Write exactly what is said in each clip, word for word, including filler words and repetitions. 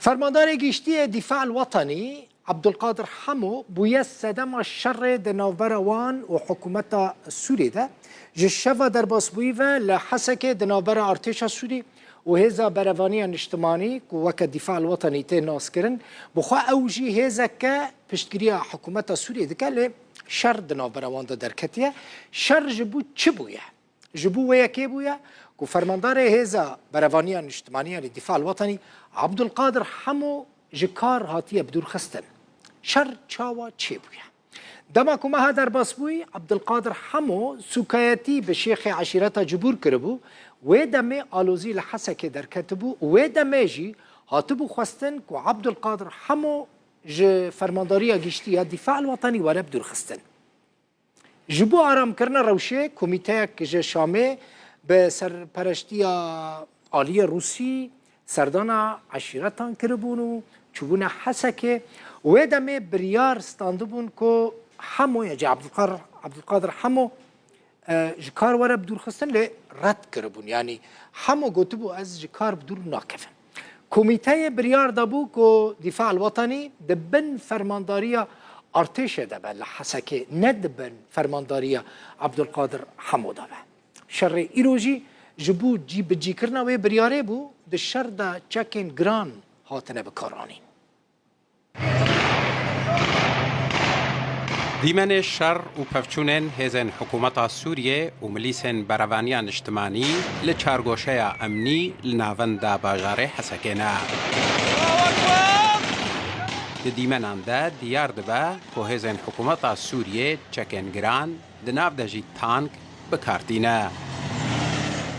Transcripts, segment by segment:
Fermandarê Giştî yê Dîfa el Wetenî, Abdulkadir Hemo, bûye sedema şerê di navbera wan û hikûmeta Sûriyê de. Ji şeva derbasbûyî ve li Hesekê di navbera artêşa Sûrî û Hêza Berevaniya Niştimanî, ku weke Dîfa el Wetenî tê naskirin, bi xwe ew jî hêzeke piştgiriya hikûmeta Sûriyê dike, lê şer di navbera wan de derketiye. Şer ji bo çi bûye? Ji bo wê yekê bûye ku fermandarê Hêza Berevaniya Niştimanî, yanî Dîfa el Wetenî, Abdulkadir Hemo ji kar hatiye bidûrxistin. Şer çawa çêbûye? Dema ku meha derbas bûyî, Abdulkadir Hemo sûkayetî bi şêxê eşîreta Cibûr kiribû. Wê demê alozî li Hesekê derketibû û wê demê jî hatibû xwestin ku Abdulkadir Hemo ji Fermandariya Giştî ya Dîfa el Wetenî were bidûrxistin. Ji bo aramkirina rewşê, komîteyek ji Şamê bi serpereştiya aliyê Rûsî serdana eşîretan kiribûn û çûbûne Hesekê. Wê demê biryar standibûn ku Hemo, ya jî Abdulkar-, Abdulkadir Hemo, e, ji kar were bidûrxistin, lê red kiribûn. Yanî Hemo gotibû, ez ji kar bi dûr nakevim. Komîteyê biryar dabû ku Dîfa el Wetenî di bin fermandariya artêşê de be li Hesekê, ne di bin fermandariya Abdulkadir Hemo de be. Şerê îro jî ji bo cîbicîkirina wê biryarê bû, di şer de çekên giran hatine bikaranîn. Dîmenê şer û pevçûnên hêzên hikûmeta Sûriyê û milîsên Berevaniya Niştimanî li çargoşeya emnî li navenda bajarê Hesekê ne. Di dîmenan de diyar dibe ku hêzên hikûmeta Sûriyê çekên giran, di nav de jî tank, bi kar tîne.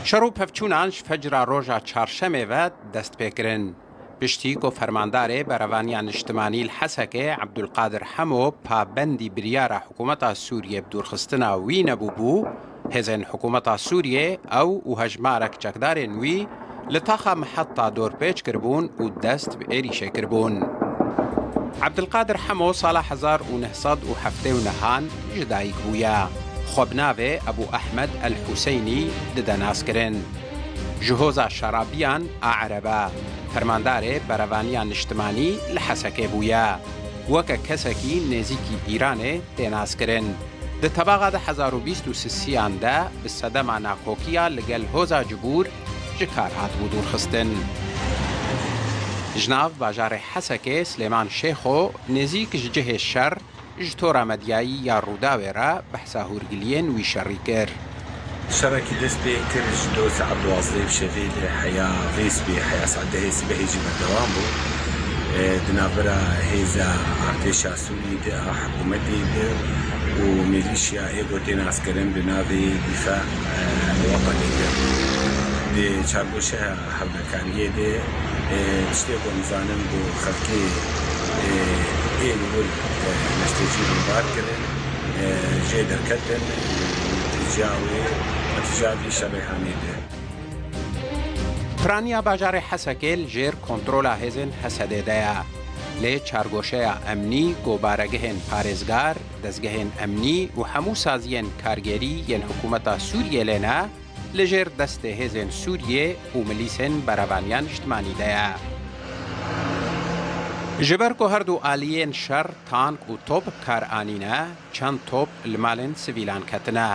Şer û pevçûnan ji fecra roja çarşemê ve dest pê kirin. Piştî ku fermandarê Berevaniya Niştimanî li Hesekê Ebdulkadir Hemo pabendî biryara hikûmeta Sûriyê bi dûrxistina wî nebûbû, hêzên hikûmeta Sûriyê ew û hejmarek çekdarên wî li taxa Miheta dorpêç kiribûn û dest bi êrîşê kiribûn. Ebdulkadir Hemo sala hezar û neh sed û heftê û nehan ji dayik bûye. Xwe bi navê Ebû Ehmed El Huseynî dide naskirin. Ji hoza Şarabiyan a Ereb e. Fermandarê Berevaniya Niştimanî li Hesekê bûye. Weke kesekî nêzîkî Îranê tê naskirin. Di tebaxa du hezar û bîst û sisiyan de bi sedema nakokiya li gel hoza Cibûr ji kar hatibû dûrxistin. Ji nav bajarê Hesekê Silêman Şêxo nêzîk ji cihê şer ji tora medyayî ya Rûdawê re behsa hûrgiliyên wî şerî kir. Şerekî dest pê kir ji do saet duwazdehê bi şevê li heya vê sibê, heya saet dehê sibehê jî berdewam bû. E, di navbera hêza artêşa Sûrî de a hikûmetê de û milîşya ê ku tê naskirin bi navê Dîfa, e, Wetenê de. Di çargoşeya hevbekariyê de, e, tiştê ku em zanin ku xelkê, e, ê li wir, e, leştêkî rimbar kirin, e, jê derketin, e, tîja wê, tîja vî şerê hanê de. Piraniya bajarê Hesekê li jêr kontrola hêzên Hesedê de ye. Lê çargoşeya emnî ku baregehên parêzgar, dezgehên emnî û hemû saziyên kargêrî yên hikûmeta Sûriyê lê ne, li jêr destê hêzên Sûriyê û milîsên Berevaniya Niştimanî de ye. Ji ber ku her du aliyên şer tank û top bi kar anîne, çend top li malên sivîlan ketine.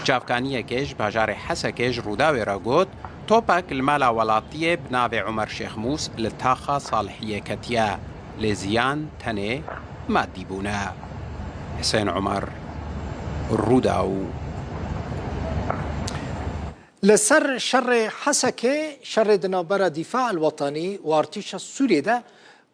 Çavkaniyekê ji bajarê Hesekê ji Rûdawê re got, topek li mala welatiyê bi navê Omer Şêxmûs li taxa Salihiyê ketiye, lê ziyan tenê madî bûne. Hisên Omer, Rûdaw. Li ser şerê Hesekê, şerê di navbera Dîfa el Wetanî û artêşa Sûriyê de,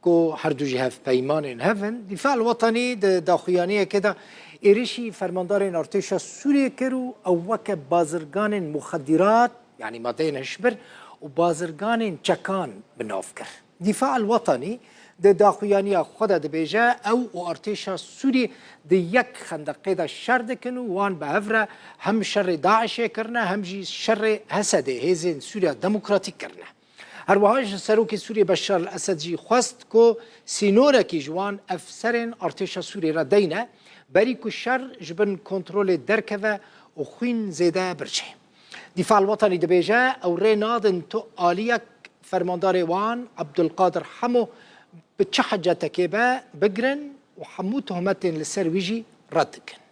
ku her du jî hevpeymanên hev in, Dîfa el Wetanî di daxuyaniyekê de êrişî fermandarên artêşa Sûriyê kir û ew weke bazirganên muxedîrat, yanî madeyên hişbir û bazirganên çekan bi nav kir. Dîfa el Wetanî di daxuyaniya xwe de dibêje, ew û artêşa Sûrî di yek xendeqê de şer dikin û wan bi hev re hem şerê DAIŞ'ê kirine, hem jî şerê Hesedê, Hêzên Sûriya Demokratîk kirine. Her wiha ji Serokê Sûriyê Beşar el Esed jî xwest ku sînorekî ji wan efserên artêşa Sûriyê re deyne, berî ku şer ji bin kontrolê derkeve û xwîn zêde birçe. Dîfa el Wetanî dibêje, ew rê nadin tu aliyek Fermandarê wan Abdulkadir Hemo bi çi hecetekê be bigirin û hemû tohmetên li ser wî jî red dikin.